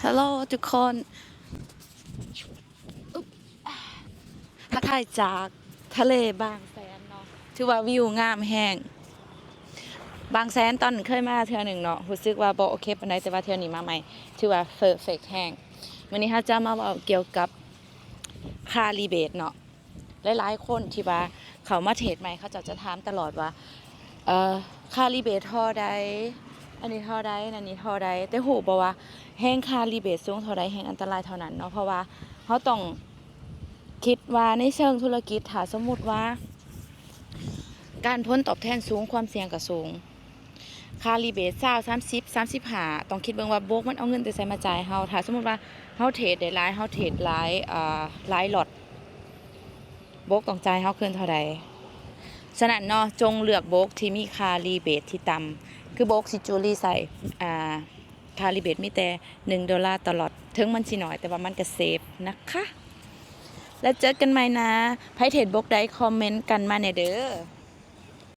Hello ທຸກຄົນ ທັກທາຍຈາກທະເລບາງແສນເນາະ ຖືວ່າວິວງາມແຮງ. ບາງແສນຕອນເຄີຍມາເທື່ອໜຶ່ງເນາະ ຮູ້ສຶກວ່າບໍ່ໂອເຄປານໃດ ແຕ່ວ່າເທື່ອນີ້ມາໃໝ່ ຖືວ່າເພີເຟັກແຮງ. ມື້ນີ້ເຮົາຈະມາເວົ້າກ່ຽວກັບຄ່າຣີເບດເນາະ. ຫຼາຍໆຄົນທີ່ວ່າເຂົ້າມາເທຣດໃໝ່ ເຂົາເຈົ້າຈະຖາມຕະຫຼອດວ່າ ເອີ ຄ່າຣີເບດທໍ່ໃດ ອັນນີ້ທໍ່ໃດ ອັນນີ້ທໍ່ໃດ ແຕ່ຮູ້ບໍ່ວ່າແຮງຄ່າຣີເບດສູງທໍ່ໃດ ແຮງອັນຕະລາຍທໍ່ນັ້ນເນາະ. ເພາະວ່າເຮົາຕ້ອງຄິດວ່າໃນເຊີງທຸລະກິດ ຖ້າສົມມຸດວ່າການຜົນຕອບແທນສູງ ຄວາມສ່ຽງກໍສູງ. ຄ່າຣີເບດຊາວ ສາມສິບ ສາມສິບຫ້າ ຕ້ອງຄິດເບິ່ງວ່າໂບຣກມັນເອົາເງິນແຕ່ໃສມາຈ່າຍເຮົາ. ຖ້າສົມມຸດວ່າເຮົາເທຣດໄດ້ຫຼາຍ ເຮົາເທຣດຫຼາຍ ເອີ ຫຼາຍລັອດ ໂບຣກຕ້ອງຈ່າຍເຮົາຄືນເທົ່າໃດ? ສະນັ້ນເນາະ ຈົ່ງເລືອກໂບຣກທີ່ມີຄ່າຣີເບດທີ່ຕ່ຳ ຄືໂບຣກຊິຈູລີໃສ່ ອ່າ ຄ່າຣີເບດມີແຕ່ໜຶ່ງໂດລາຕະຫຼອດ ເຖິງມັນຊິໜ້ອຍ ແຕ່ວ່າມັນກະເຊຟນະຄະ. ແລ້ວເຈີກັນໃໝ່ນະ ໃຜເທຣດໂບຣກໃດ ຄອມເມັນກັນມາແດ່ເດີ.